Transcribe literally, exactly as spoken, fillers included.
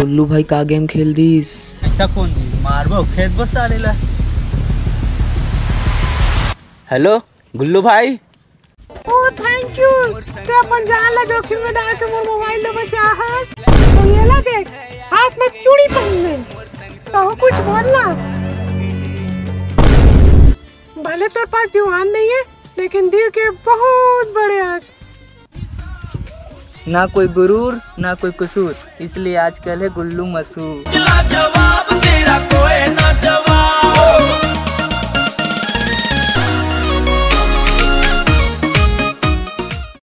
गुल्लू भाई का गेम खेल दिस। ऐसा कौन दी? मारबो, खेदबो साले ला। हेलो गुल्लू भाई। ओ थैंक यू। ते अपन जान ला जोखिम में डाल के मोर मोबाइल ला बचाहस। तो ये ला देख, हाथ में चूड़ी पहनले। तो कुछ बोलना। भले तोर पास जुबान नहीं है, लेकिन दिल के बहुत बड़े आस। ना कोई गुरूर, ना कोई कसूर, इसलिए आजकल है गुल्लू मशहूर। लाजवाब, तेरा कोई ना जवाब।